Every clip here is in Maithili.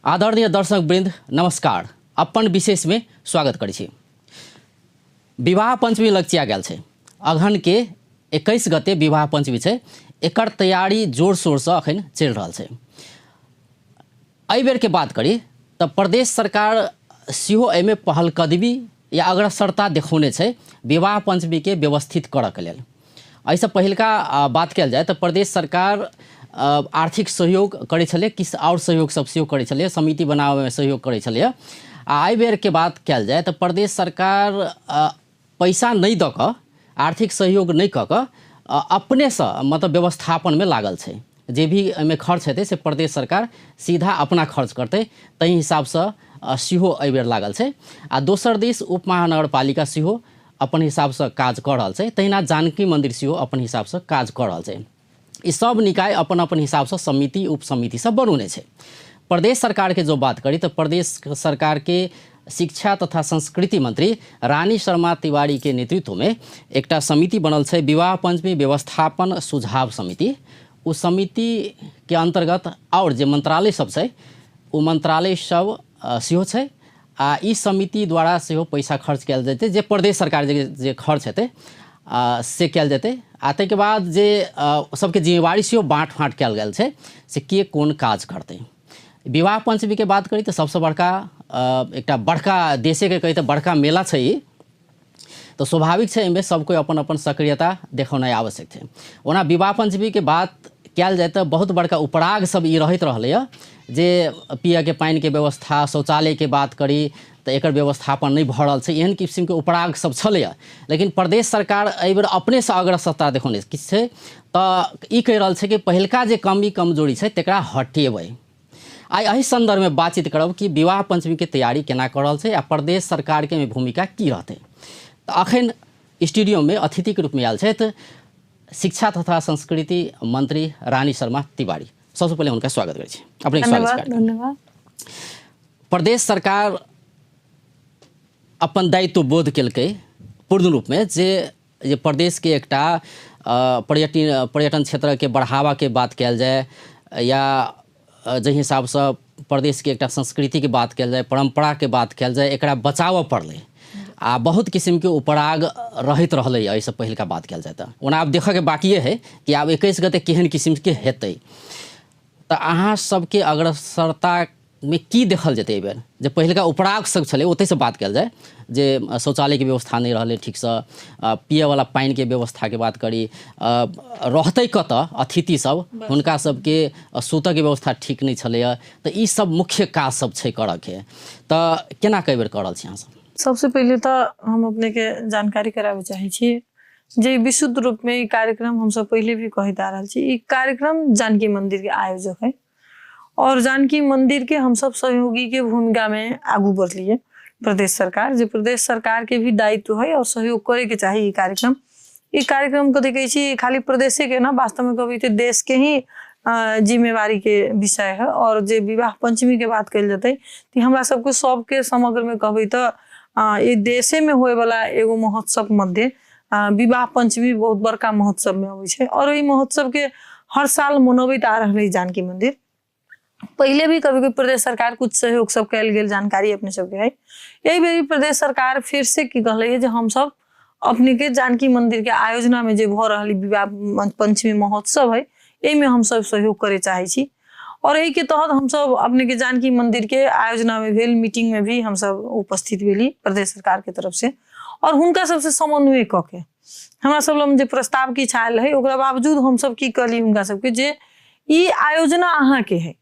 आदरणीय दर्शक वृंद नमस्कार। अपन विशेष में स्वागत करै छी। विवाह पंचमी लगचिया गेल छै। अगहन के 21 गते विवाह पंचमी छै। एकर तैयारी जोर शोर से अखन चलि रहल छै। एहि बेर के बात करी तऽ प्रदेश सरकार सेहो एहिमे पहलकदमी या अग्रसरता देखौने छै विवाह पंचमी के व्यवस्थित करऽ के लेल। एहिसँ पहिलका बात कयल जाय तऽ प्रदेश सरकार आर्थिक सहयोग करै छलै, किछु आओर सहयोग सब सेहो करै छलै, समिति बनाबैमे सहयोग करै छलै। आ एहि बेरके बात कयल जाय तऽ प्रदेश सरकार पैसा नहि दऽ कऽ, आर्थिक सहयोग नहि कऽ कऽ अपनेसँ मतलब व्यवस्थापनमे लागल छै। जे भी एहिमे खर्च हेतै से प्रदेश सरकार सीधा अपना खर्च करतै, ताहि हिसाबसँ सेहो एहिबेर लागल छै। आ दोसर दिस उप महानगरपालिका सेहो अपन हिसाबसँ काज कऽ रहल छै, तहिना जानकी मन्दिर सेहो अपन हिसाबसँ काज कऽ रहल छै। ई सब निकाय अपन अपन हिसाबसँ समिति उपसमिति सब बनौने छै। प्रदेश सरकारके जो बात करी तऽ प्रदेश सरकारके शिक्षा तथा संस्कृति मंत्री रानी शर्मा तिवारी के नेतृत्वमे एकटा समिति बनल छै, विवाह पंचमी व्यवस्थापन सुझाव समिति। ओ समिति के अंतर्गत आओर जे मंत्रालय सब छै ओ मंत्रालय सब सेहो छै। आ ई समिति द्वारा सेहो पैसा खर्च कयल जेतै, जे प्रदेश सरकार जे खर्च हेतै से कयल जेतै। आ ताहिके बाद जे सबके जिम्मेवारी सेहो बाँट फाँट कयल गेल छै से के कोन काज करतै। विवाह पंचमीके बात करी तऽ सबसँ बड़का एकटा बड़का देशेके कही तऽ बड़का मेला छै ई, तऽ स्वाभाविक छै एहिमे सब कोइ अपन अपन सक्रियता देखौनाइ आवश्यक छै। ओना विवाह पंचमीके बात कयल जाय तऽ बहुत बड़का उपराग सब ई रहैत रहलैए जे पियऽके पानिके व्यवस्था, शौचालयके बात करी तऽ एकर व्यवस्थापन नहि भऽ रहल छै, एहन किसिमके उपराग सब छलैए। लेकिन प्रदेश सरकार एहिबेर अपनेसँ अग्रसरता देखौने किछु छै तऽ ई कहि रहल छै कि पहिलका जे कमी कमजोरी छै तकरा हटेबै। आइ एहि सन्दर्भमे बातचीत करब कि विवाह पंचमीके तैयारी केना कऽ रहल छै आ प्रदेश सरकारके एहिमे भूमिका की रहतै। तऽ अखन स्टूडियोमे अतिथिके रूपमे आयल छथि शिक्षा तथा संस्कृति मंत्री रानी शर्मा तिवारी। सबसँ पहिले हुनका स्वागत करै छी। अपने स्वागत। धन्यवाद। प्रदेश सरकार अपन दायित्व बोध केलकै पूर्ण रूपमे जे जे प्रदेशके एकटा पर्यटन क्षेत्रके बढ़ावाके बात कयल जाय या जाहि हिसाबसँ प्रदेशके एकटा संस्कृतिके बात कयल जाय, परम्पराके बात कयल जाय, एकरा बचाबऽ पड़लै। आ बहुत किसिमके उपराग रहैत रहलै एहिसँ पहिलका बात कयल जाय तऽ। ओना आब देखऽके बाकिए है कि आब 21 गते केहन किसिमके हेतै। तऽ अहाँ सबके अग्रसरतामे की देखल जेतै एहिबेर? जे पहिलका उपराग सब छलै ओतहिसँ बात कयल जाय जे शौचालयके व्यवस्था नहि रहलै ठीकसँ, पियऽवला पानिके व्यवस्थाके बात करी, रहतै कतऽ अतिथि सब, हुनका सबके सुतऽके व्यवस्था ठीक नहि छलैए, तऽ ई सब मुख्य काज सब छै करऽके। तऽ केना कऽ एहिबेर कऽ रहल छी अहाँ सब? सबसँ पहिले तऽ हम अपनेके जानकारी कराबऽ चाहै छी जे विशुद्ध रूप में ई कार्यक्रम हमसब पहिले भी कहैत आ रहल छी, ई कार्यक्रम जानकी मंदिर के आयोजक है और जानकी मंदिर के हमसब सहयोगी के भूमिका में आगू बढ़लिए। प्रदेश सरकार जे प्रदेश सरकार के भी दायित्व है और सहयोग करे के चाही ई कार्यक्रम। ई कार्यक्रम कथी कहै छी खाली प्रदेशे के ना, वास्तव में कहबै तऽ देश के ही जिम्मेवारी के विषय है। और जे विवाह पंचमी के बात कयल जेतै तऽ हमरा सबके सबके समग्र में कहबै तऽ ई देशे में होए वाला एगो महोत्सव मध्य विवाह पंचमी बहुत बड़का महोत्सव में अबै छै और एहि महोत्सव के हर साल मनबैत आ रहल है जानकी मंदिर। पहिले भी कभी कभी प्रदेश सरकार कुछ सहयोग सब कयल गेल जानकारी अपने सबके है। एहि बेर प्रदेश सरकार फिर से की कहले है जे हमसब अपने के जानकी मंदिर के आयोजना में जे भऽ रहल विवाह पंचमी महोत्सव है एहिमे हमसब सहयोग करे चाहे छी और एहि के तहत हमसब अपने के जानकी मंदिर के आयोजना में भेल मीटिंग में भी हमसब उपस्थित भेली प्रदेश सरकार के तरफ से और हुनका सबसे समन्वय कऽ के हमरा सब लग जे प्रस्ताव किछु आयल है ओकरा बावजूद हमसब की कहली हुनका सबके जे ई आयोजना अहाँ के है,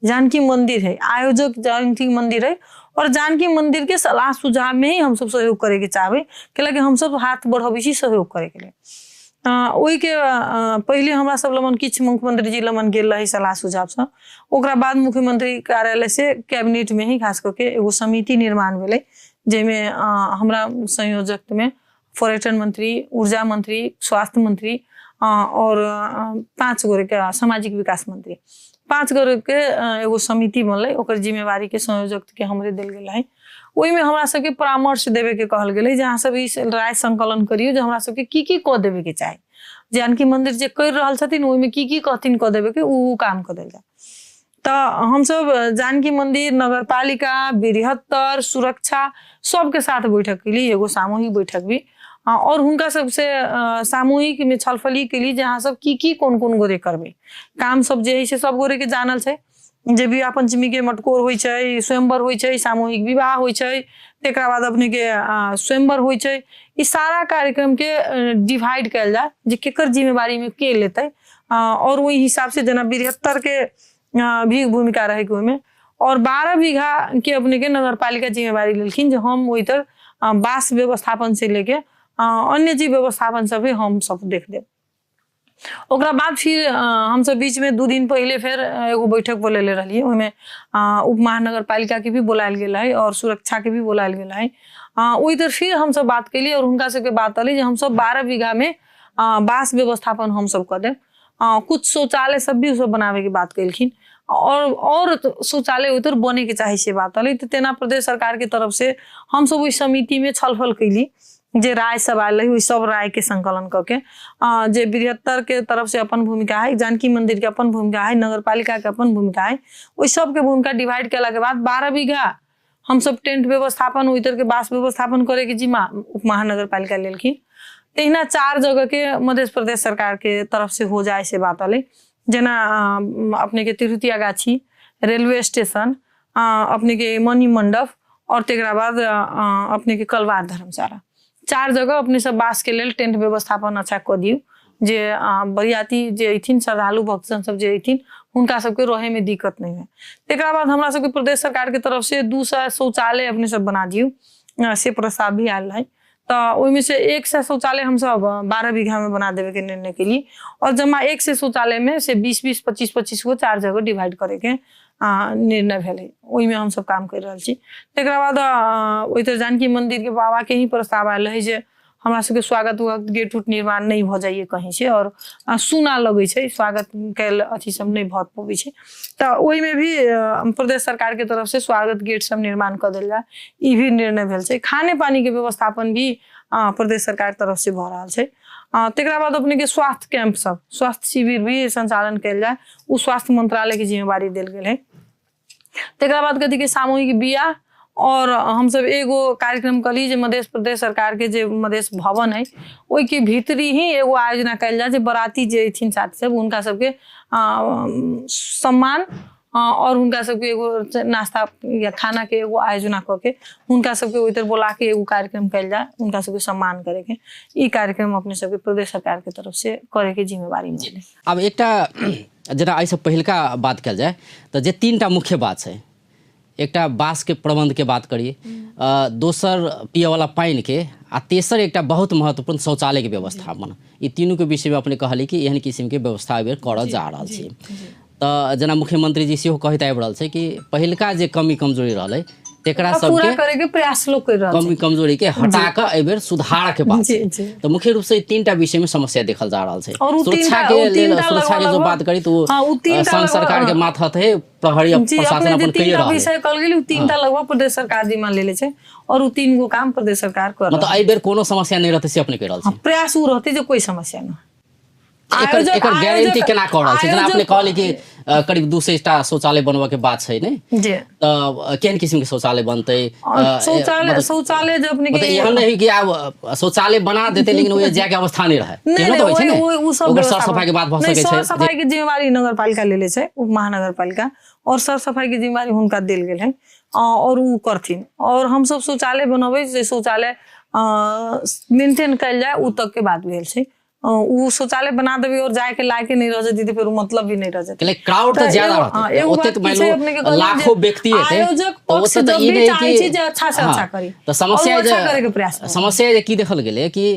जानकी मंदिर है, आयोजक जानकी मंदिर है और जानकी मंदिर के सलाह सुझाव में ही हमसब सहयोग करे के चाहबै, कैलाकि हमसब हाथ बढ़बै छी सहयोग करे के लिए। ओहिके पहिले हमरा सब लगन किछु मुख्यमंत्री जी लगन गेल रही सलाह सुझाव से, ओकरा बाद मुख्यमंत्री कार्यालय से कैबिनेट में ही खास करके एगो समिति निर्माण भेलै जाहिमे हमरा संयोजक में पर्यटन मंत्री, ऊर्जा मंत्री, स्वास्थ्य मंत्री और 5 गोरे के सामाजिक विकास मंत्री, 5 गोरे के एगो समिति बनलै। ओकर जिम्मेवारी के संयोजक के हमरे देल गेल है। ओहिमे हमरा सबके परामर्श देवे के कहल गेलै जे अहाँ सब ई राय संकलन करियौ जे हमरा सबके की की कऽ देवे के चाही, जानकी मंदिर जे कर रहल छथिन ओहिमे की की कहथिन कऽ देवे के, उ काम कऽ देल जाय। तऽ हमसब जानकी मंदिर, नगरपालिका, बृहत्तर, सुरक्षा सबके साथ बैठक केली, एगो सामूहिक बैठक भी, और हुनका सबसे सामूहिक में छलफल ई केली जे अहाँ सब की की कोन कोन गोरे करबै। काम सब जे है से सब गोरे के जानल छै, जे विवाह पंचमी के मटकोर होइ छै, स्वयंवर होइ छै, सामूहिक विवाह होइ छै, तकरा बाद अपने के स्वयंवर होइ छै। ई सारा कार्यक्रम के डिवाइड कयल जाय जे केकर जिम्मेवारी में के लेतै, और ओहि हिसाब से जेना बृहत्तर के भी भूमिका रहे के ओहिमे, और 12 बीघा के अपने के नगरपालिका जिम्मेवारी लेलखिन जे हम ओहि तर बास व्यवस्थापन से लेके अन्य जे व्यवस्थापन सब है हम सब देख देब। ओकरा बाद फिर हमसब बीच में 2 दिन पहले फेर एगो बैठक बोलेले रहलियै, ओहिमे उप महानगरपालिका के भी बोलायल गेल है और सुरक्षा के भी बोलायल गेल है। ओहि तर फिर हमसब बात केलियै और हुनका सबके बात एलै जे हमसब 12 बीघा में बास व्यवस्थापन हमसब कऽ देब। कुछ शौचालय सब भी सब बनावे के बात केलखिन और शौचालय ओहि तर बने के चाही से बात एलै। तऽ तेना प्रदेश सरकार के तरफ से हमसब ओहि समिति में छलफल केली, जे राय सब आयल रही ओहि सब राय के संकलन कऽ के जे बृहत्तर के तरफ से अपन भूमिका है, जानकी मंदिर के अपन भूमिका है, नगरपालिका के अपन भूमिका है, ओहि सब के भूमिका डिवाइड केला के बाद 12 बीघा हमसब टेंट व्यवस्थापन ओहि तरह के बास व्यवस्थापन करे के जिम्मा उप महानगरपालिका लेलखिन। तहिना 4 जगह के मध्य प्रदेश सरकार के तरफ से हो जाए से बात अलै, जेना अपने के तिरुतिया गाछी, रेलवे स्टेशन, अपने के मणि मंडप और तकरा बाद अपने के कलवार धर्मशाला, 4 जगह अपने सब बास के लेल टेंट व्यवस्थापन अच्छा कऽ दियौ जे बरियाती जे अयथिन, श्रद्धालु भक्तजन सब जे अयथिन हुनका सबके रहे में दिक्कत नहीं है। तकरा बाद हमरा सबके प्रदेश सरकार के तरफ से 200 शौचालय अपने सब बना दियौ से प्रस्ताव भी आयल है। तऽ ओहिमे से 100 शौचालय हमसब 12 बीघा में बना देवे के निर्णय केली और जमा 100 शौचालय में से 20-20 25-25 गो 4 जगह डिवाइड करे के निर्णय भेलै, ओहिमे हमसब काम करि रहल छी। तकरा बाद ओहि तर जानकी मंदिर के बाबा के ही प्रस्ताव आयल रहै जे हमरा सबके स्वागत उगत गेट उट निर्माण नहि भऽ जाइए कहीं से और सूना लगै छै, स्वागत कयल अथी सब नहि भऽ पबै छै, तऽ ओहिमे भी प्रदेश सरकार के तरफ से स्वागत गेट सब निर्माण कऽ देल जाय, ई भी निर्णय भेल छै। खाने पानी के व्यवस्थापन भी प्रदेश सरकार के तरफ से भऽ रहल छै। तकरा बाद अपने के स्वास्थ्य कैंप सब, स्वास्थ्य शिविर भी संचालन कयल जाय, ओ स्वास्थ्य मंत्रालय के जिम्मेवारी देल गेल है। तकरा बाद कथी के सामूहिक बियाह और हमसब एगो कार्यक्रम कली जे मध्य प्रदेश सरकार के जे मध्य भवन है ओहिके भीतरी ही एगो आयोजना कयल जाय जे बराती जे अयथिन साथी सब हुनका सबके सम्मान और हुनका सबके एगो नाश्ता या खाना के एगो आयोजना कऽ के हुनका सबके ओहि तर बोला के एगो कार्यक्रम कयल जाय, हुनका सबके सम्मान करे के, ई कार्यक्रम अपने सबके प्रदेश सरकार के तरफ से करे के जिम्मेवारी मिले। आब एकटा जेना एहिसँ पहिलका बात कयल जाय तऽ जे 3टा मुख्य बात छै, एकटा बाँसके प्रबन्धके बात करी, दोसर पियऽवला पानिके, आ तेसर एकटा बहुत महत्वपूर्ण शौचालयके व्यवस्थापन। ई तीनूके विषयमे अपने कहली कि एहन किसिमके व्यवस्था एहि बेर करऽ जा रहल छी। तऽ जेना मुख्यमंत्री जी सेहो कहैत आबि रहल छै कि पहिलका जे कमी कमजोरी रहलै तेकरा पूरा सबके करे के प्रयास लोग कर रहल छै, कमी कमजोरी के हटा कऽ एहि बेर सुधार के बात जी, छै। जी। तऽ मुख्य रूप से ई 3टा विषय में समस्या देखल जा रहल छै। और उ सुरक्षा तीनटा- के उ लेल, तीनटा सुरक्षा के जो लगभग- बात करी तो हाँ, उ तीनटा संघ लगभग- सरकार के मातहत है, प्रहरी जी, प्रशासन अपने जे अपन कहि 3टा रहल है। विषय कहल गेल उ 3टा लगभग प्रदेश सरकार जिम्मा लेले छै और उ 3 गो काम प्रदेश सरकार कर मतलब एहि बेर कोनो समस्या नहि रहतै से अपने कहि रहल छी। हाँ, प्रयास उ रहतै जे कोई समस्या न। एकर एकर गारंटी केना कऽ रहल छै? जेना अपने कहली कि करीब 200टा शौचालय बनबऽ के बात छै ने, जी, तऽ केहन किसिम के शौचालय बनतै? शौचालय शौचालय जे अपने मतलब के एहन नहि कि आब शौचालय बना देतै लेकिन ओहि जाय के अवस्था नहि रहै, नहीं तेहनो नहीं तऽ होइ छै ने। ओ सब ओकर सर व्यवस्था सफाई के बात भऽ नहीं, सकै सर छै। सफाई के जिम्मेवारी नगरपालिका लेले छै, उप महानगरपालिका, और सर सफाई के जिम्मेवारी हुनका देल गेल है और उ करथिन। और हमसब शौचालय बनबै जे शौचालय मेंटेन कयल जाय उ तक के बात भेल छै। उ शौचालय बना देबै और जाय के लायक नहीं रह जेतै तऽ फेर उ मतलब भी नहीं रह जेतै। लेकिन क्राउड तऽ ज्यादा रहतै। हाँ, एगो ओतेक बात की मानि छै लो अपने के कहलियै जे लाखों व्यक्ति हेतै, आयोजक तऽ पक्ष ओतऽ तऽ जब ई भी नहि चाहै कि छै जे अच्छा से हाँ, अच्छा करी। तऽ समस्या और उ जे अच्छा करे के प्रयास करी। समस्या जे की देखल गेलै कि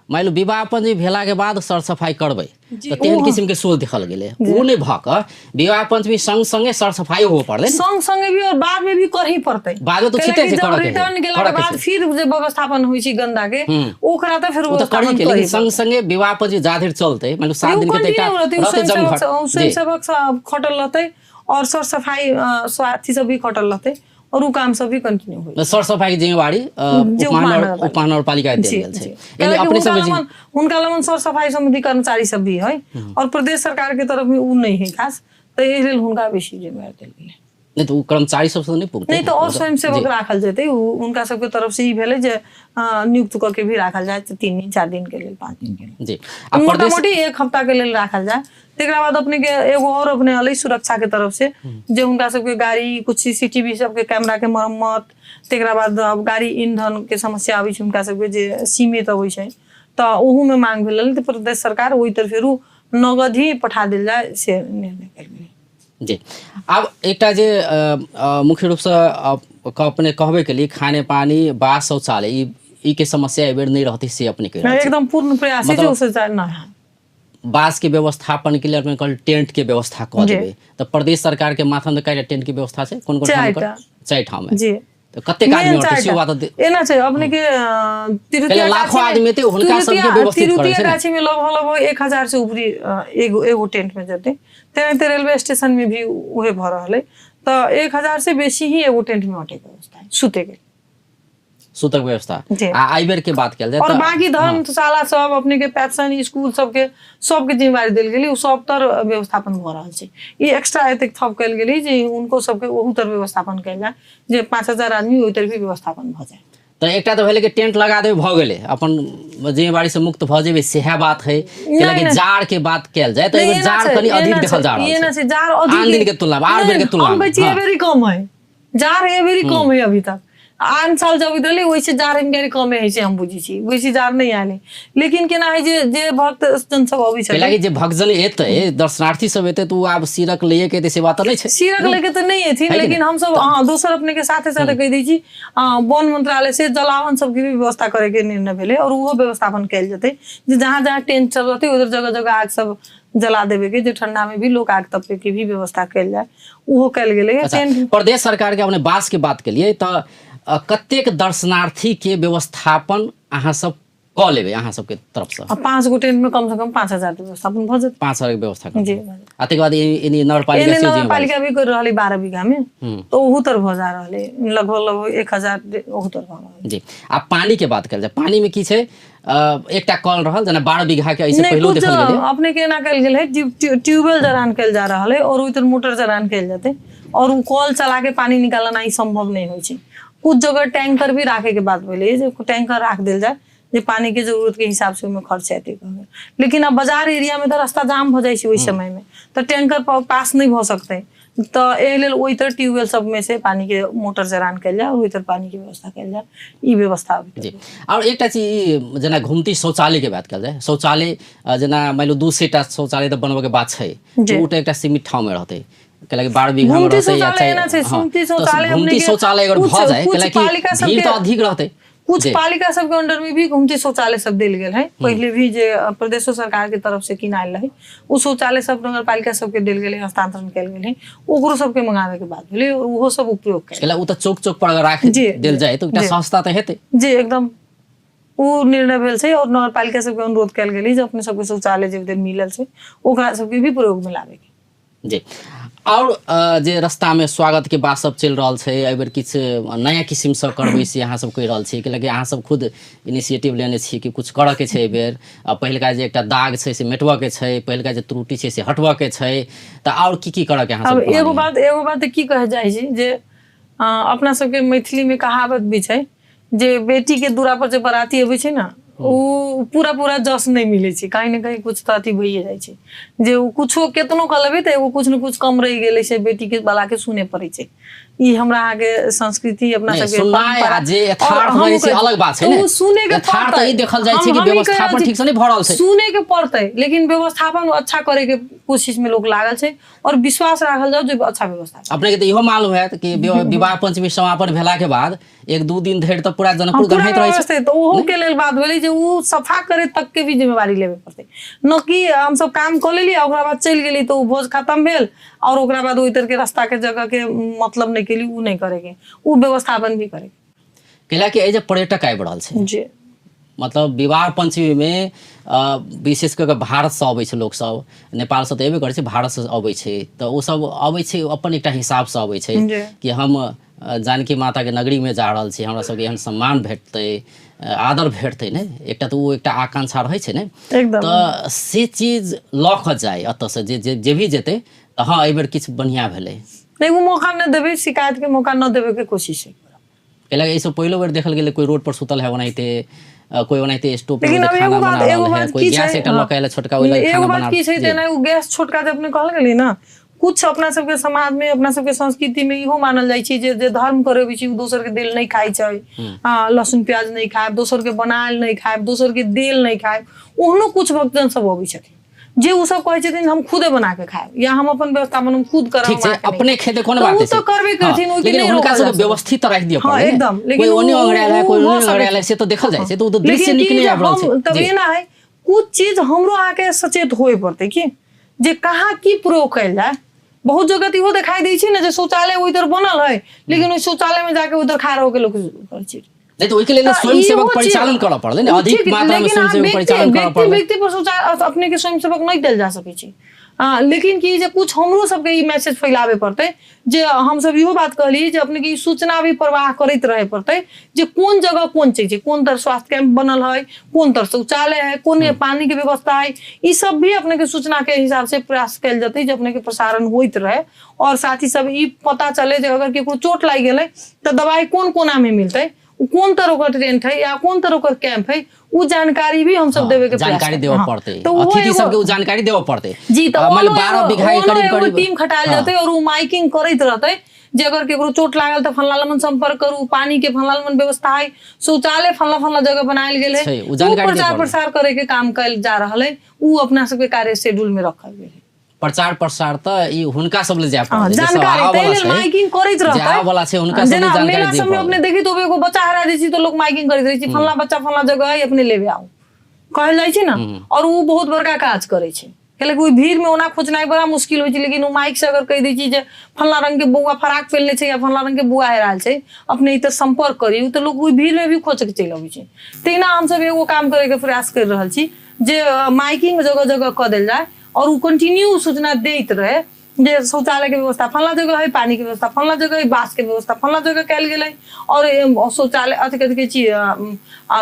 मानि लो विवाह पंचमी भेला के बाद सर सफाई करबै तऽ तेहन किसिम के सोच देखल गेलै, ओ नहि भऽ कऽ विवाह पंचमी संग संगे सर सफाई होबऽ पड़लै ने। संग संगे भी और बाद में भी करही पड़तै। बाद में तऽ कैला ठीके कि छै, जब करऽ के है, रिटर्न गेला के करऽ के बाद छै। फिर जे व्यवस्थापन होइ छै गंदा के, ओकरा तऽ फेर ओ तऽ करही व्यवस्थापन के, करही लेकिन संग संगे विवाह पंचमी जा धरि चलतै, मानि लो 7 दिन के तऽ एकटा रहतै, रहतै जमघट। स्वयंसेवक सब खटल रहतै और सर सफाई अथी सब भी खटल रहतै। और उ काम सब भी कंटिन्यू होइ। सर सफाई के जिम्मेवारी जे उपमहानगर उपमहानगरपालिका के देल गेल छै। यानी कैलाकि अपने हुनका सब लमन हुनका लमन सर सफाई संबंधी कर्मचारी सब भी है और प्रदेश सरकार के तरफ में उ नहीं है खास, तऽ एहि लेल हुनका बेसी जिम्मेवारी देल गेलै। नहि तऽ ओ कर्मचारी सबसँ नहि पुगतै। नहीं तो और स्वयंसेवक राखल जेतै। हुनका सबके तरफ से ई भेलै जे नियुक्त कऽ के भी राखल जाय तऽ 3 दिन 4 दिन के लेल, 5 दिन के लेल। जी, आ मोटा प्रदेश मोटी 1 हफ्ता के लेल राखल जाय। तकरा बाद अपने के एगो और अपने अलै सुरक्षा के तरफ से जे हुनका सबके गाड़ी कुछ सीसीटीवी सबके कैमरा के मरम्मत, तकरा बाद अब गाड़ी ईंधन के समस्या अबै छै हुनका सबके जे सीमित अबै छै, तऽ ओहू में मांग भेल तऽ प्रदेश सरकार ओहि तरफ फेरू नगद ही पठा देल जाय से निर्णय कयल गेलै। जी, आब एकटा जे मुख्य रूपसँ अपने कहबे के लिए खाने पानी बास शौचालय ई के समस्या एहि बेर नहि रहतै से अपने कहि रहल छी। एकदम पूर्ण प्रयास है जे मतलब ओ शौचालय ना है। बास के व्यवस्थापन के लिए अपने कहल टेंट के व्यवस्था कऽ देबै, तऽ प्रदेश सरकार के माध्यम से कएटा टेंट के व्यवस्था छै? कोन कोन ठाम? चारिटा। 4 ठाम है। जी। तऽ कतेक आदमी मेन अटै से चारिटा। बात एना छै अपने के तिरुतिया पहिले लाखों गाछी में- आदमी एतै, हुनका सबके व्यवस्थित करै तिरुतिया छै ने। गाछी में लगभग लगभग 1000 से ऊपरी एगो एगो टेंट में जेतै। तेनाहिते रेलवे स्टेशन में भी उहे भऽ रहल है, तऽ 1000 से बेसी ही एगो टेंट में अटै के व्यवस्था है सुते के। सुतक व्यवस्था। जी। आ एहि बेर के बात कयल जाय और तऽ बाकी धर्मशाला सब अपने के पैप्सन स्कूल सबके सबके जिम्मेवारी देल गेलै, उ सब तर व्यवस्थापन भऽ रहल छै। ई एक्स्ट्रा एतेक थप कयल गेलै जे हुनको सबके ओहू तर व्यवस्थापन कयल जाय जे 5000 आदमी ओहि तर भी व्यवस्थापन भऽ जाय। तऽ एकटा तऽ भेलै कि टेंट लगा देबै भऽ गेलै, अपन जिम्मेवारी से मुक्त भऽ जेबै सेहे बात है। कैलाकि नहि। जाड़ के बात कयल जाय तऽ नहि, एहि बेर एना जाड़ छै, कनि अधिक एना देखल जा छै, रहल एना छै छै, जाड़ अधिक आन दिन के तुलना में, आर बेर के नहि, तुलना हम में, कहै छी हाँ। एहि बेर कम है, जाड़ एहि बेर कम है अभी तक। आन साल जब रहलै ओहिसँ जाड़ एहि कमे होइ छै, हम बुझै छी बेसी जाड़ नहि आयल है, लेकिन केना है जे जे भक्त जन सब अबै छथिन, कैलाकि जे भक्तजन एतै दर्शनार्थी सब एतै तऽ ओ आब सिरक लैए के एतै से बात तऽ नहि छै। सिरक लेके तऽ नहि एथिन, है कि लेकिन नहि? हमसब हँ दोसर अपने के साथे साथे कहि दै छी, वन मंत्रालय से जलावन सबके भी व्यवस्था करे के निर्णय भेलै और ओहो व्यवस्थापन कयल जेतै जे जहाँ जहाँ टेंट सब रहतै उधर जगह जगह आग सब जला देवे के, जे ठंडा में भी लोग आग तपे के भी व्यवस्था कयल जाय, ओहो कयल गेलै। अच्छा, टेंट प्रदेश सरकार के अपने बास के बात केलिए तऽ कतेक दर्शनार्थी के व्यवस्थापन अहाँ सब कऽ लेबै अहाँ सबके तरफ से? आ 5 गो टेंट में कम से कम 5000 के व्यवस्थापन भऽ जेतै। 5000 के व्यवस्था कर जी। आ तकर बाद एनी नगरपालिका एने से जिम्मेवारी। नगरपालिका भी कर रहल है 12 बीघा में, तो ओहू तर भऽ जा रहल है लगभग लगभग 1000 ओहू तर भऽ रहल है। जी, आ पानी के बात कयल जाय, पानी में की छै, एकटा कल रहल जेना 12 बीघा के ऐसे नहीं, पहिलो कुछ देखल गेलै। अपने के एना कयल गेल है, ट्यूबवेल जरान कयल जा रहल है और ओहि तर मोटर जरान कयल जेतै और उ कल चला के पानी निकालना ई संभव नहीं होइ छै। कुछ जगह टैंकर भी राखे के बात भेलै जे टैंकर राख देल जाय जे पानी के जरूरत के हिसाब से ओहिमे खर्च हेतै कहबै, लेकिन अब बाजार एरिया में तऽ रास्ता जाम भऽ जाइ छै ओहि समय में, तऽ टैंकर पास नहीं भऽ सकतै, तऽ एहि लेल ओहि तर ट्यूबवेल सब में से पानी के मोटर जरान कयल जाय और ओहि तर पानी के व्यवस्था कयल जाय, ई व्यवस्था अभी तक। जी, और एकटा चीज ई जेना घुमती शौचालय के बात कयल जाय, शौचालय जेना मानि लियौ 200 टा शौचालय तऽ बनबऽ के बात छै, जी। तऽ ओ तऽ एकटा सीमित ठाम में रहतै, कैलाकि 12 बीघा में घुमती रहतै या शौचालय एना छै, हाँ, घुमती तऽ शौचालय घुमती अपने के शौचालय अगर कुछ- भऽ जाय, कुछ कैलाकि पालिका भीड़ सबके तऽ अधिक रहतै। कुछ जी। पालिका सबके अंडर में भी घुमती शौचालय सब देल गेल है, पहले भी जे प्रदेशो सरकार के तरफ से किनायल रहे उ शौचालय सब नगर पालिका सबके देल गेल है, हस्तांतरण कयल गेल है, ओकरो सबके मंगावे के बात भेलै और ओहो सब उपयोग कयल। कैला उ तऽ चौक चौक पर अगर राख जी, देल जाय तऽ एकटा जी। सस्ता तऽ हेतै। जी एकदम उ निर्णय भेल छै और नगर पालिका सबके अनुरोध कयल गेलै जे अपने सबके शौचालय जे उधर मिलल छै ओकरा सबके भी प्रयोग में लाबे के। जी, और जे रास्ता में स्वागत के बात सब चलि रहल छै, एहि बेर किछु नया किस्म से करबै से अहाँ सब कहि रहल छी, कैलाकि अहाँ सब खुद इनिशिएटिव लेने छी कि कुछ करऽ के छै एहि बेर, आ पहिलका जे एकटा दाग छै से मेटबऽ के छै, पहिलका जे त्रुटि छै से हटबऽ के छै, तऽ और की की करऽ के अहाँ अब सब एगो बात, एगो बात की कहे जाइ छी जे अपना सबके मैथिली में कहावत भी छै जे बेटी के दूरा पर जे बराती अबै छै ने उ पूरा पूरा जस नहीं मिलै छै, कहीं ने कहीं कुछ तऽ अथी भइए जाइ छै जे उ कुछो केतनो कऽ लेबै तऽ एगो कुछ ने कुछ कम रहि गेलै से बेटी के वाला के सुने पड़ै छै। ई हमरा अहाँके संस्कृति अपना नहि, सबके सुननाइ आ परंपरा जे यथार्थ और हम रहै छै कहै- अलग बात छै तऽ ने। उ सुने के यथार्थ पड़तै। ई देखल जाइ छै कि हम ई कहि रहल व्यवस्थापन छी, ठीक से नहि भऽ रहल छै। सुने के पड़तै, लेकिन व्यवस्थापन अच्छा करे के कोशिश में लोग लागल छै और विश्वास राखल जाओ जे अच्छा व्यवस्था छै। अपने के तऽ इहो मालूम हैत कि विवाह पंचमी समापन भेला के बाद 1-2 दिन धरि तऽ पूरा जनकपुर पूरा गन्हाइत रहै छै। व्यवस्था तऽ ओहो के लेल बात भेलै जे उ सफा करे तक के भी जिम्मेवारी लेबे पड़तै, न कि हमसब काम कऽ लेली आ ओकरा बाद चलि गेली तऽ उ भोज खत्म भेल और ओकरा बाद ओहि तरह के रास्ता के जगह के मतलब नहि केली, उ नहि करे के, उ व्यवस्थापन भी करे के। कैलाकि एहि जे पर्यटक आबि रहल छै, जी। मतलब विवाह पंचमी में विशेष कऽ के भारत से अबै छै लोक सब, नेपाल से तऽ एबे करै छै, भारत से अबै छै, तऽ ओ सब अबै छै अपन एकटा हिसाब से अबै छै जी। कि हम जानकी माताके नगरीमे जा रहल छी, हमरा सबके एहन सम्मान भेटतै, आदर भेटतै ने, एकटा तऽ ओ एकटा आकांक्षा रहै छै ने। एकदम। तऽ से चीज लऽ कऽ जाय एतऽसँ, जे जे जे भी जेतै तऽ हँ एहिबेर किछु बढ़िआँ भेलै। नहि, ओ मौका नहि देबै, शिकायत के मौका न देबै के कोशिश है। कैला एहिसँ पहिलो बेर देखल गेलै कोइ रोड पर सुतल है ओनाहिते, कोइ ओनाहिते स्टोव पर लेकिन अब खाना एगो बात बना एगो रहल है, बात कोइ की गैस छै, एकटा लऽ कऽ आयल छोटका, ओहि लग एगो खाना बात बना। की छै, तेना ओ गैस छोटका जे अपने कहल गेलै ने, कुछ अपना सबके समाज में, अपना सबके संस्कृति में इहो मानल जाइ छै जे जे धर्म करे छै ओ दोसर के देल नहि खाइ छै, लहसुन प्याज नहि खायब, दोसर के बनायल नहि खायब, दोसर के देल नहि खायब। ओहनो कुछ भक्तजन सब अबै छथिन जे ओ सब कहै छथिन हम खुदे बना के खायब या हम अपन व्यवस्थापन हम खुद करब। ठीक छै, अपने खेते कोनो बात नहि छै, करबे करथिन, ओहि लेकिन हुनका सब व्यवस्थित राखि दिअ पड़ै। एकदम। लेकिन कोइ ओने अंगड़ायल है, कोइ ओने अंगड़ायल है, से तऽ देखल जाइ छै, तऽ ओ तऽ दृश्य नीक नहि आबि रहल छै। तब एना है, कुछ चीज हमरो अहाँके सचेत होए पड़तै कि जे कहाँ की प्रयोग कयल जाय। बहुत जगह तऽ इहो देखाई दै छै ने जे शौचालय ओहि तरह बनल है, लेकिन ओहि शौचालय में जाके उधर खड़ा होके लोग करै छै। नहि तऽ ओहिके लेल स्वयं सेवक परिचालन करऽ पड़लै ने, अधिक मात्रा में स्वयं सेवक परिचालन करऽ पड़लै। व्यक्ति पर शौचालय अपने के स्वयं सेवक नहि देल जा सकै छै, लेकिन की जे कुछ हमरो सबके ई मैसेज फैलाबे पड़तै जे हमसब इहो बात कहली जे अपने के ई सूचना भी प्रवाह करैत रहे पड़तै जे कोन जगह कोन चीज छै, कोन तरह स्वास्थ्य कैंप बनल है, कोन तरह शौचालय है, कोन पानी के व्यवस्था है, ई सब भी अपने के सूचना के हिसाब से प्रयास कयल जेतै जे अपने के प्रसारण होइत रहे। और साथ ही सब ई पता चले जे अगर केकरो चोट लागि गेलै तऽ दवाई कोन कोना में मिलतै, उ कोन तरह ओकर टेंट है या कोन तरह ओकर कैंप है, उ जानकारी भी हमसब देबे के जानकारी देबऽ पड़तै, तऽ अतिथि सबके उ जानकारी देबऽ पड़तै। जी, तऽ मान 12 बीघा के करीब करीब टीम खटायल जेतै और उ माइकिंग करैत रहतै जे अगर केकरो चोट लागल तऽ फल्ला लमन संपर्क करू, पानी के फल्ला लमन व्यवस्था है, शौचालय फल्ला फल्ला जगह बनायल गेल है, उ प्रचार प्रसार करे के काम कयल जा रहल है। उ अपना सबके कार्य शेड्यूल में रखल गेल है। प्रचार प्रसार तऽ ई हुनका सब ले जाय पड़तै, जानकारी ताहि लेल माइकिंग करैत रहतै, जे आबऽ वाला छै हुनका सब ले जानकारी मेला सब में अपने देखी तो एगो बच्चा हरा जाइ छै तऽ लोग माइकिंग करैत रहै छै, फल्ला बच्चा फल्ला जगह है अपने लेबे आउ कहल जाइ छै ने, और उ बहुत बड़का काज करै छै। कैलाकि ओहि भीड़ में ओना खोजनाइ बड़ा मुश्किल होइ छै, लेकिन ओ माइक से अगर कहि दै छी जे फल्ला रंग के बौआ फराक पहिनले छै या फल्ला रंग के बौआ हेरायल छै, अपने ई तऽ संपर्क करी, ओ तऽ लोग ओहि भीड़ में भी खोज के चलि अबै छै। तहिना हमसब एगो काम करे के प्रयास करि रहल छी जे माइकिंग जगह जगह कऽ देल जाय और ओ कंटिन्यू सूचना दैत रहे जे शौचालय के व्यवस्था फल्ला जगह है, पानी के व्यवस्था फल्ला जगह है, बास के व्यवस्था फल्ला जगह कयल गेलै और शौचालय अथी कथी कहै छी,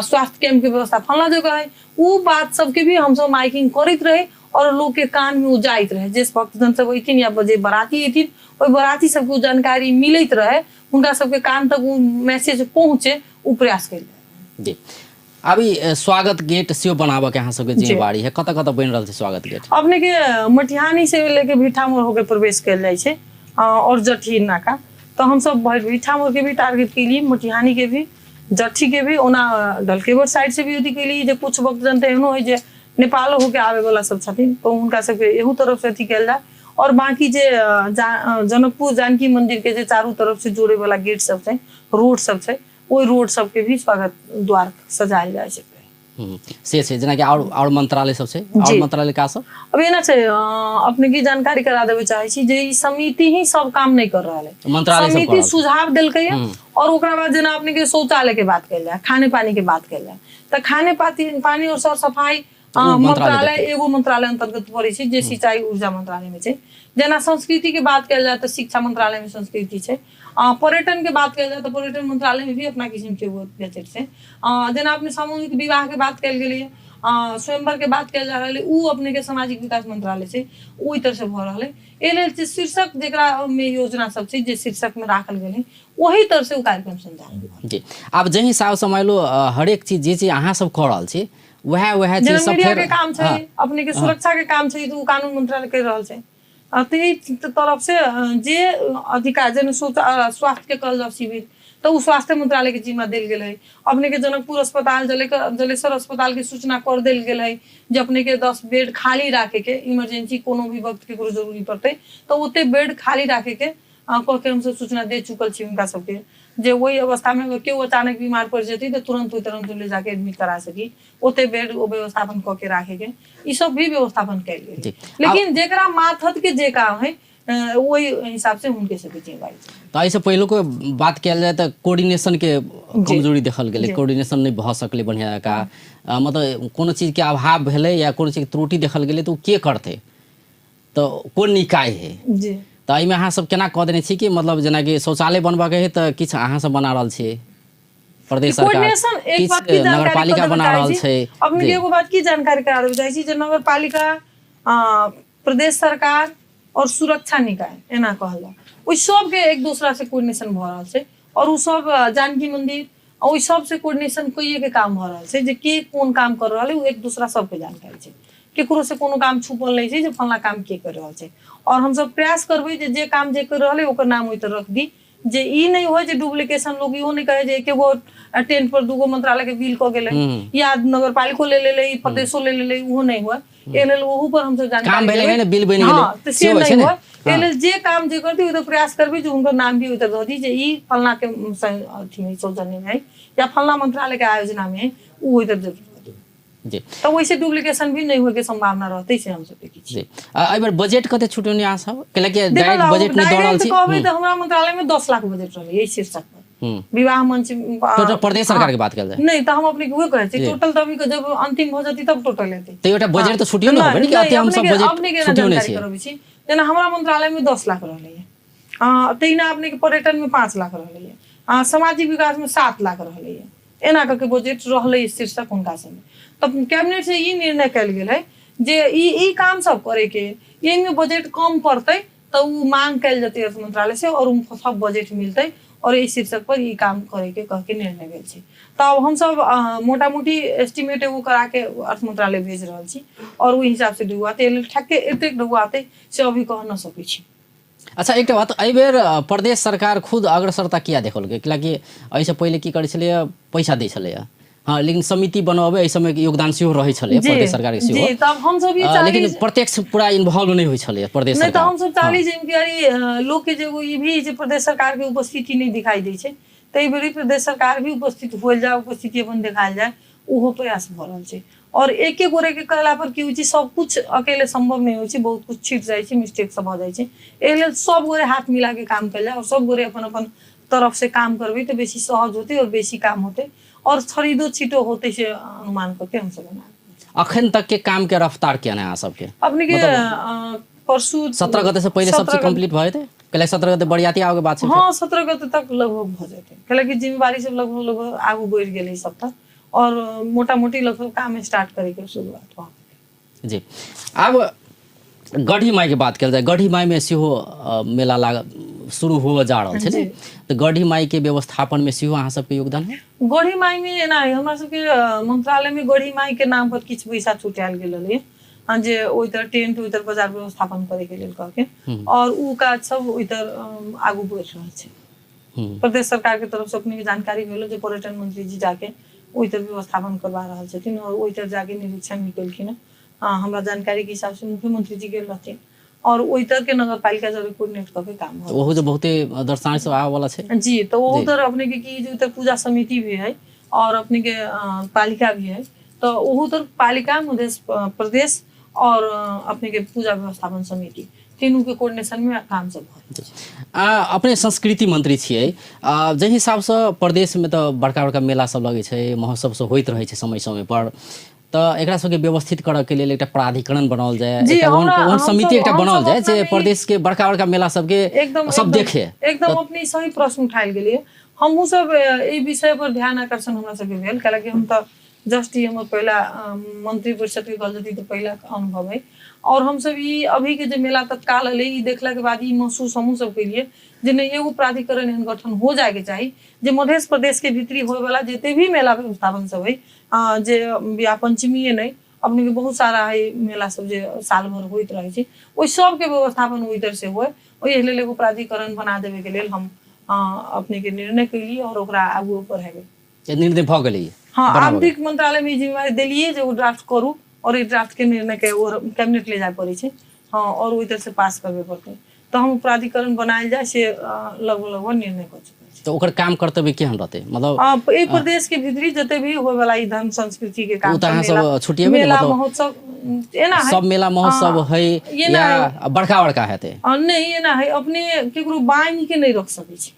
स्वास्थ्य कैंप के व्यवस्था फल्ला जगह है। उ बात सबके भी हमसब माइकिंग करैत रहे और लोग के कान में उ जाइत रहे, जे भक्तजन सब अयथिन या जे बराती अयथिन ओहि बराती सबके उ जानकारी मिलैत रहे, हुनका सबके कान तक उ मैसेज पहुँचे, उ प्रयास कयल जाय। जी, अभी स्वागत गेट सेहो बनाबऽ के अहाँ सबके जिम्मेवारी है, कतऽ कतऽ बनि रहल छै स्वागत गेट? अपने के मटिहानी से लेके भीठा मोड़ होके प्रवेश कयल जाइ छै और जठी नाका, तऽ हमसब भीठा मोड़ के भी टारगेट केलियै, मटिहानी के भी, जठी के भी, ओना ढलकेवर साइड से भी अथी केलियै जे कुछ भक्तजन तऽ एहनो है जे नेपालो होके आबे वाला सब छथिन तऽ हुनका सबके एहू तरफ से अथी कयल जाय, और बाकी जे जनकपुर जानकी मंदिर के जे चारू तरफ से जोड़े वाला गेट सब छै, रोड सब छै, ओहि रोड सबके भी स्वागत द्वार सजायल जाइ छै। से छै, जेनाकि आओर मंत्रालय सब छै, आओर मंत्रालय का सब? अब एना छै, अपने की जानकारी करा देबे चाहे छी जे ई समिति ही सब काम नहीं कर रहल है, मंत्रालय सब समिति सुझाव देलकै है और ओकरा बाद जेना अपने के शौचालय के बात कयल जाय, खाने पानी के बात कयल जाय तऽ खाने पानी और सर सफाई मंत्रालय एगो मंत्रालय अंतर्गत पड़ै छै जे सिंचाई ऊर्जा मंत्रालय में छै। जेना संस्कृति के बात कयल जाय तऽ शिक्षा मंत्रालय में संस्कृति छै, पर्यटन के बात कयल जाय तऽ पर्यटन मंत्रालय में भी अपना किस्म के एगो गैजेट छै। जेना अपने सामूहिक विवाह के बात कयल गेलै, स्वयंवर के बात कयल जा रहल है, उ अपने के सामाजिक विकास मंत्रालय छै, ओहि तरह से भऽ रहल है। एहि लेल जे शीर्षक जेकरा में योजना सब छै जे शीर्षक में राखल गेल है ओही तरह से उ कार्यक्रम संचालन। जी, आब जाहि हिसाब से मान लो हरेक चीज जे चीज अहाँ सब कऽ रहल छी वएह वएह चीज सब मीडिया के काम छै, अपने के सुरक्षा के काम छै, तऽ उ कानून मंत्रालय कर रहल छै। ताहि तरफ से जे अधिकार जेना स्वास्थ्य के कहल जाओ शिविर तऽ उ स्वास्थ्य मंत्रालय के जिम्मा देल गेल है। अपने के जनकपुर अस्पताल जलेसर अस्पताल के सूचना कर देल गेल है जे अपने के 10 बेड खाली राखे के, इमरजेंसी कोनो भी वक्त केकरो जरूरी पड़तै तऽ ओते बेड खाली राखे के कह के हमसब सूचना दे चुकल छी हुनका सबके जे ओहि अवस्था में अगर केओ अचानक बीमार पड़ जेतै तऽ तुरंत ओहि तुरंत ले जाके एडमिट करा सकी, ओते बेड ओ व्यवस्थापन कऽ के राखे के ई सब भी व्यवस्थापन कयल गेल। लेकिन जेकरा माथत के जे काम है ओहि हिसाब से हुनके सबके जिम्मेवारी छै। तऽ एहिसँ पहिलुको बात कयल जाय तऽ कोऑर्डिनेशन के कमजोरी देखल गेलै, कोऑर्डिनेशन नहि भऽ सकलै बढ़िआँ जकाँ, मतलब कोनो चीजके अभाव भेलै या कोनो चीजके त्रुटि देखल गेलै तऽ ओ के करतै, तऽ कोन निकाय है, तऽ एहिमे अहाँ सब केना कऽ देने छी कि मतलब जेनाकि शौचालय बनबऽके है तऽ किछु अहाँ सब बना रहल छियै प्रदेश सरकार कोऑर्डिनेशन एक बात किछु की जानकारी नगरपालिका कऽ देबऽ बना चाहै रहल छी छै। अपने जी। के एगो बात की जानकारी करा देबऽ चाहै छी जे नगरपालिका, प्रदेश सरकार और सुरक्षा निकाय एना कहल जाय, ओहि सबके एक दूसरा से कोऑर्डिनेशन भऽ रहल छै। और ओ सब जानकी मंदिर आ ओहि सबसे कोऑर्डिनेशन कइए के काम भऽ रहल छै जे के कोन काम कर रहल है, ओ एक दूसरा सबके जानकारी छै, केकरो से कोनो काम छुपल नहि छै जे फलना काम के कर रहल छै। और हमसब प्रयास करबै जे जे काम जे कर रहल है ओकर नाम ओहि तर रख दी, जे ई नहि होय जे डुप्लीकेशन, लोग इहो नहि कहे जे एके गो टेंट पर दूगो मंत्रालय के बिल कऽ गेलै या नगरपालिको ले लेलै, प्रदेशो ले लेलै, ओहो नहि होय। एहि लेल ओहू पर हमसब जानकारी काम भेलै देबै। ने, बिल बनि गेलै। हँ, तऽ से सेहो होइ नहि छै ने। होय। एहि लेल जे काम जे करतै ओहि तर प्रयास करबै जे हुनकर नाम भी ओहि तर दऽ दी जे ई फलना के अथी में सौजन्य में है या फलना मंत्रालय के आयोजना में है, ओ ओहि तर जरूर दऽ दी। जी। तऽ ओहिसे डुप्लीकेशन भी नहि होय के सम्भावना रहतै, से हमसब देखै छी। जी, एहि बेर बजट कते छुटौने अहाँ सब? कैलाकि देखल डायरेक्ट जाउ, बजट नहि दऽ रहल डायरेक्ट छी। कहबै तऽ हमरा मंत्रालय में 10 लाख बजट रहलै एहि शीर्षक पर। विवाह मंच टोटल प्रदेश सरकार के बात कयल जाय। नहि, तऽ हम अपने के उहे कहै छी, टोटल तऽ अभी जब अंतिम भऽ जेतै तब टोटल हेतै। तऽ एकटा बजट तऽ छुटियो ने होबे ने कि नहि, अते हमसब अपने के- बजट अपने के एना छुटियो नहि जानकारी छियै। करबै छी, जेना हमरा मंत्रालय में 10 लाख रहलै, तहिना अपने के पर्यटन में 5 लाख रहलै, सामाजिक विकास में 7 लाख रहलै, एना कऽ के बजट रहलै शीर्षक हुनका सबमे। तब कैबिनेट से ई निर्णय कयल गेल है जे ई काम सब करे के एहिमे बजट कम पड़तै तऽ ओ मांग कयल जेतै अर्थ मंत्रालय से और ओ सब बजट मिलतै और एहि शीर्षक पर ई काम करे के कह के निर्णय भेल छै। तऽ अब हमसब मोटा मोटी एस्टिमेट एगो करा के अर्थ मंत्रालय भेज रहल छी और ओहि हिसाब से ढुआते, एहि लेल ठेके एतेक ढुआते से अभी कह न सकै छी। अच्छा, एकटा बात, एहि बेर प्रदेश सरकार खुद अग्रसरता किया देखौलकै? कैलाकि एहिसँ पहिले की करै छलैए, पैसा दै छलैए, हँ, लेकिन समिति बनबै एहि सबमे योगदान सेहो रहै छलैए प्रदेश सरकार के सेहो। जी, तब हमसब ई चाही लेकिन प्रत्यक्ष पूरा इन्वॉल्व नहि होइ छलैए प्रदेश नहि, तऽ सरकार। हमसब चाहली जे कि लोक के जे एगो ई भी जे प्रदेश सरकार के उपस्थिति नहि दिखाई दै छै, ताहि बेर प्रदेश सरकार भी उपस्थित होल जाय, उपस्थिति अपन देखायल जाय, ओहो प्रयास भऽ रहल छै। और एक एक गोरे के कहला पर की होइ छै, सब कुछ अकेले संभव नहीं होइ छै, बहुत कुछ छिट जाइ छै, मिस्टेक सब भऽ जाइ छै। एहि लेल सब गोरे हाथ मिला के काम कयल जाय और सब गोरे अपन अपन तरफ से काम करबै तऽ बेसी सहज होतै और बेसी काम होतै और खरीदो छिटो होतै, से अनुमान करके हमसब बना। अखन तक के काम के रफ्तार केना है अहाँ सबके? अपने के परसू 17 गते से पहिले सब चीज कंप्लीट भऽ जेतै? कैला 17 गते बरियाती आबे के बात छै। हाँ, 17 गते तक लगभग भऽ जेतै, कैलाकि जिम्मेवारी सब लगभग लगभग आगू बढ़ि गेलै सब तक और मोटा मोटी लगभग काम स्टार्ट करे के शुरुआत भऽ गेलै। जी, आब गढ़ी माई के बात कयल जाय, गढ़ी माई में सेहो मेला लाग शुरू होबऽ जा रहल छै ने, तऽ गढ़ी माई के व्यवस्थापन में सेहो अहाँ सबके योगदान है? गढ़ी माई में एना है, हमरा सबके मंत्रालय में गढ़ी माई के नाम पर किछु पैसा छुटायल गेल रहलै जे ओहि तरह टेंट ओहि तरह बाजार व्यवस्थापन करे के लेल कह के, और उ काज सब ओहि तरह आगू बढ़ि रहल छै। प्रदेश सरकार के तरफ से अपने के जानकारी भेल जे पर्यटन मंत्री जी जाके ओहि तरह व्यवस्थापन करवा रहल छथिन और ओहि तरह जाके निरीक्षण भी केलखिन हँ। हमरा जानकारी के हिसाब से मुख्यमंत्री जी गेल रहथिन और ओहि तरह के नगर पालिका जब कोऑर्डिनेट कऽ के काम हो। ओहो जे बहुते दर्शनार्थी सब आबऽ वाला छै। जी, तो ओहो तरह अपने के की जे पूजा समिति भी है और अपने के पालिका भी है, तो ओहो तर पालिका मध्य प्रदेश और अपने के पूजा व्यवस्थापन समिति तीनू के कोऑर्डिनेशन में काम सब भऽ रहल छै। अपने संस्कृति मंत्री छियै, जाहि हिसाबसँ प्रदेशमे तऽ बड़का बड़का मेला सब लगै छै, महोत्सव सब होइत रहै छै समय समय पर, तऽ एकरा सबके व्यवस्थित करऽ के लेल एकटा प्राधिकरण बनाओल जाय, जी, एकटा ओहन समिति एकटा हमसब बनाओल जाय जे अपना में प्रदेश के बड़का बड़का मेला सबके सब देखे। एकदम अपने सही प्रश्न उठायल गेलियै। हमहूँ सब एहि विषय पर ध्यान आकर्षण हमरा सबके भेल, कैलाकि हम तऽ जस्ट ई हमर पहिला मंत्री परिषद के कहल जेतै तऽ पहिला अनुभव है। और हमसब ई अभी के जे मेला तत्काल एलै ई देखला के बाद ई महसूस हमहूँ सब केलियै जे नहि, एगो प्राधिकरण एहन गठन हो जाय के चाही जे मध्य प्रदेश के भीतरी होय वाला जते भी मेला व्यवस्थापन सब है, जे बियाह पंचमीये नहि, अपने के बहुत सारा है मेला सब जे साल भर होइत रहै छै, ओहि सबके व्यवस्थापन ओहि तरह से होय, ओहि लेल एगो प्राधिकरण बना देबे के लेल हम अपने के निर्णय केलियै और ओकरा आगू बढ़ेबै। निर्णय भऽ गेलै? हाँ, आंतरिक मंत्रालय में ई जिम्मेवारी देलियै जे ओ ड्राफ्ट करू और ई ड्राफ्ट के निर्णय के और कैबिनेट ले जाय पड़ै छै, हाँ, और ओहि तरह से पास करबे पड़तै, तऽ हम प्राधिकरण बनायल जाय से लगभग लगभग निर्णय कऽ चुकल छी। तऽ ओकर काम कर्तव्य केहन रहतै? मतलब एहि प्रदेश के भीतरी जते भी होय वाला ई धर्म संस्कृति के काम ओ तऽ अहाँ मेला, सब छुटिएबै ने, मेला मतलब महोत्सव एना है, सब मेला महोत्सव है एना या बड़का बड़का हेतै? नहि, एना है, अपने केकरो बान्हि के नहि रख सकै छी।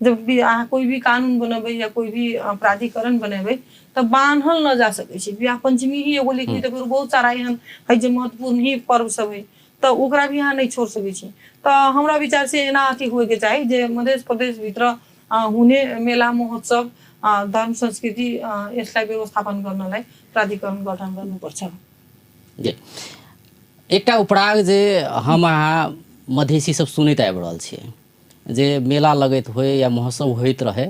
जब भी अहाँ कोई भी कानून बनेबै या कोई भी प्राधिकरण बनेबै तऽ बान्हल न जा सकै छै। विवाह पंचमी ही एगो लिखबी तऽ फेर बहुत सारा एहन है जे महत्वपूर्ण ही पर्व सब है, तऽ ओकरा भी अहाँ नहि छोड़ सकै छी। तऽ हमरा विचार से एना अथी होइके चाही जे मध्य प्रदेश भित्र हुने मेला महोत्सव धर्म संस्कृति यसलाई व्यवस्थापन गर्नलाई प्राधिकरण गठन गर्नुपर्छ। जी, एकटा उपराग जे हम अहाँ मधेसी सब सुनैत आबि रहल छियै जे मेला लगैत होय या महोत्सव होइत रहै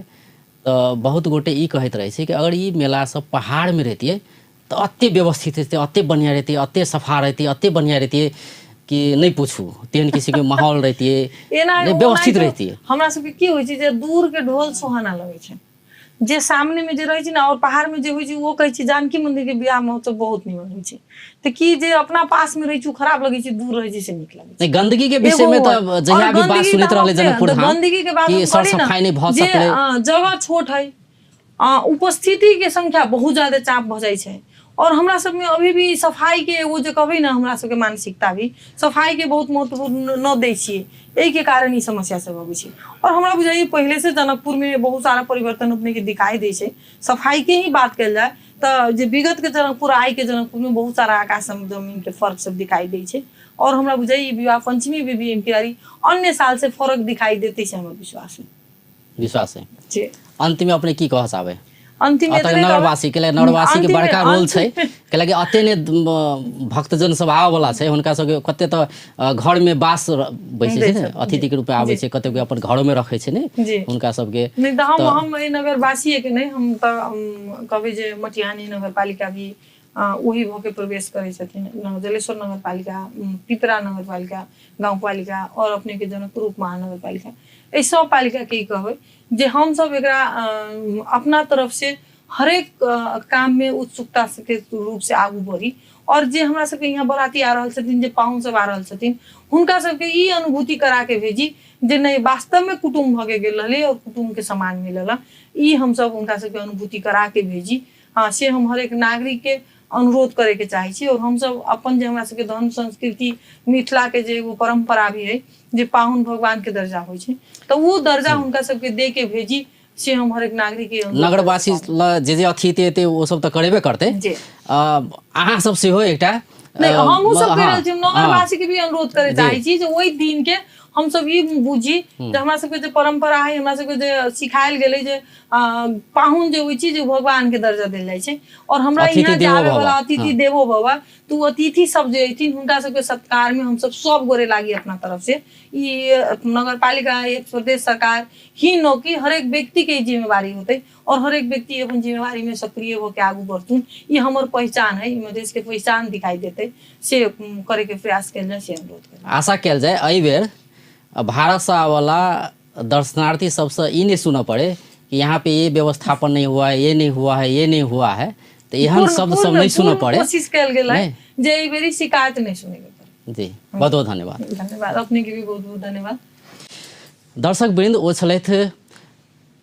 तऽ बहुत गोटे ई कहैत रहै छै कि अगर ई मेला सब पहाड़मे रहितियै तऽ एते व्यवस्थित रहितै, एते बढ़िआँ रहितै, एते सफा रहितै, एते बढ़िआँ रहितियै कि नहि पूछू, तेहन किसिमके माहौल रहितियै, एना नहि व्यवस्थित रहितियै। हमरा सबके की होइ छै जे दूर के ढोल सुहाना लगै छै, जे सामने में जे रहै छै ने, और पहाड़ में जे होइ छै ओ कहै छै जानकी मंदिर के बियाह महोत्सव बहुत नीमन होइ छै, तऽ की जे अपना पास में रहै छै ओ खराब लगै छै, दूर रहै छै से नीक लगै छै। नहि, गंदगी के विषय में तऽ जहिया भी बात सुनैत रहलै जनकपुर धाम गंदगी के बात कि सर सफाई नहि भऽ सकलै, जगह छोट है, उपस्थिति के संख्या बहुत ज्यादा चाप भऽ जाइ छै, और हमरा सब में अभी भी सफाई के एगो जे कहबै ने, हमरा सबके मानसिकता भी सफाई के बहुत महत्वपूर्ण न दै छियै, एहि के कारण ई समस्या सब अबै छै। और हमरा बुझाइए पहिले से जनकपुर में बहुत सारा परिवर्तन अपने के दिखाई दै छै। सफाई के ही बात कयल जाय तऽ जे विगत के जनकपुर आइ के जनकपुर में बहुत सारा आकाश जमीन के फर्क सब दिखाई दै छै। और हमरा बुझाइए विवाह पंचमी में भी एमपीआर अन्य साल से फर्क दिखाई देते छै, हमर विश्वास है। विश्वास है। जी। अंत में अपने की कह चाहबै? अंतिम अतः नगरवासी के लिए, नगरवासी के बड़का रोल छै, कैलाकि अते ने भक्तजन सब आबऽ वाला छै, हुनका सबके कते तऽ घर में बास बैसै छै ने, अतिथि के रूप में आबै छै, कते कोई अपन घरो में रखै छै ने हुनका सबके। नहि तऽ हम एहि नगरवासी के नहि, हम तऽ कहबै जे मटिहानी नगरपालिका भी ओही भऽ के प्रवेश करै छथिन, जलेश्वर नगरपालिका, पिपरा नगरपालिका, गाउँपालिका और अपने के जनकपुर उप महानगरपालिका, एहि सब पालिका के ई कहबै जे हमसब एकरा अपना तरफ से हरेक काम में उत्सुकता के रूप से आगू बढ़ी, और जे हमरा सबके यहाँ बराती आ रहल छथिन, जे पाहुन सब आ रहल छथिन, हुनका सबके ई अनुभूति करा के भेजी जे नहि वास्तव में कुटुम्ब भऽ के गेल रहलै और कुटुम्ब के सम्मान मिलल, ई हमसब हुनका सबके अनुभूति करा के भेजी। हाँ, से हम हरेक नागरिक के अनुरोध करे के चाहै छी। और हमसब अपन जे हमरा सबके धर्म संस्कृति मिथिला के जे एगो परंपरा भी है जे पाहुन भगवान के दर्जा होइ छै, तऽ ओ दर्जा हुनका सबके दे के भेजी, से हम हरेक नागरिक के अनुरोध नगरवासी ल जे जे अथी हेतै हेतै ओ सब तऽ करेबे करतै। जी। अहाँ सब सेहो एकटा नहि, हमहूँ सब कहि रहल छी, हम नगरवासी के भी अनुरोध करे चाहै छी जे ओहि दिन के हमसब ई बुझी जे हमरा सबके जे परंपरा है, हमरा सबके जे सिखायल गेलै जे पाहुन जे होइ छै जे भगवान के दर्जा देल जाइ छै, और हमरा अतिथि यहाँ जे देवो आबे वाला भव। अतिथि देवो भव, तऽ ओ अतिथि सब जे अयथिन हुनका सबके सत्कार में हमसब सब गोरे लागी अपना तरफ से, ई नगरपालिका प्रदेश सरकार ही न कि हरेक व्यक्ति के जिम्मेवारी होतै, और हरेक व्यक्ति अपन जिम्मेवारी में सक्रिय होके आगू बढ़थुन, ई हमर पहचान है, ई मधेश के पहचान दिखाई देतै, से करे के प्रयास कयल जाय, से अनुरोध कयल। आशा कयल जाय एहि बेर भारत से आबऽवाला दर्शनार्थी सबसे ई नहीं सुनऽ पड़े कि यहाँ पे ये व्यवस्थापन नहीं हुआ है, ये नहीं हुआ है, ये नहीं हुआ है, तऽ एहन शब्द सब नहीं सुनऽ पड़े। कोशिश कयल गेल है जे एहि बेर शिकायत नहीं सुने के पड़े। जी, बहुत बहुत धन्यवाद। धन्यवाद, अपने के भी बहुत बहुत धन्यवाद। दर्शक वृंद, ओ छलथि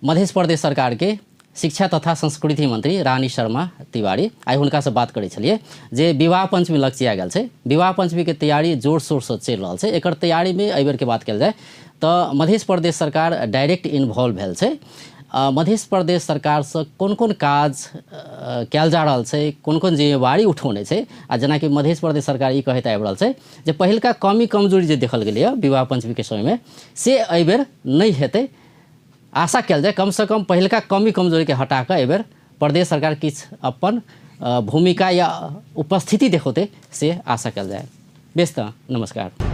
मध्य प्रदेश सरकार के शिक्षा तथा संस्कृति मंत्री रानी शर्मा तिवारी। आइ हुनका से बात करै छलियै जे विवाह पंचमी लगचिया गेल छै, विवाह पंचमी के तैयारी जोर शोर से चलि रहल छै। एकर तैयारी में एहि बेर के बात कयल जाय तऽ मध्य प्रदेश सरकार डायरेक्ट इन्वॉल्व भेल छै। मध्य प्रदेश सरकार से कोन कोन काज कयल जा रहल छै, कोन कोन जिम्मेवारी उठौने छै, आ जेनाकि मध्य प्रदेश सरकार ई कहैत आबि रहल छै जे पहिलका कमी कमजोरी जे देखल गेलैए विवाह पंचमी के समय में से एहि बेर नहि हेतै। आशा कयल जाय कमसँ कम पहिलका कमी कमजोरीके हटा कऽ एहिबेर प्रदेश सरकार किछु अपन भूमिका या उपस्थिति देखौतै, से आशा कयल जाय। बेस तऽ नमस्कार।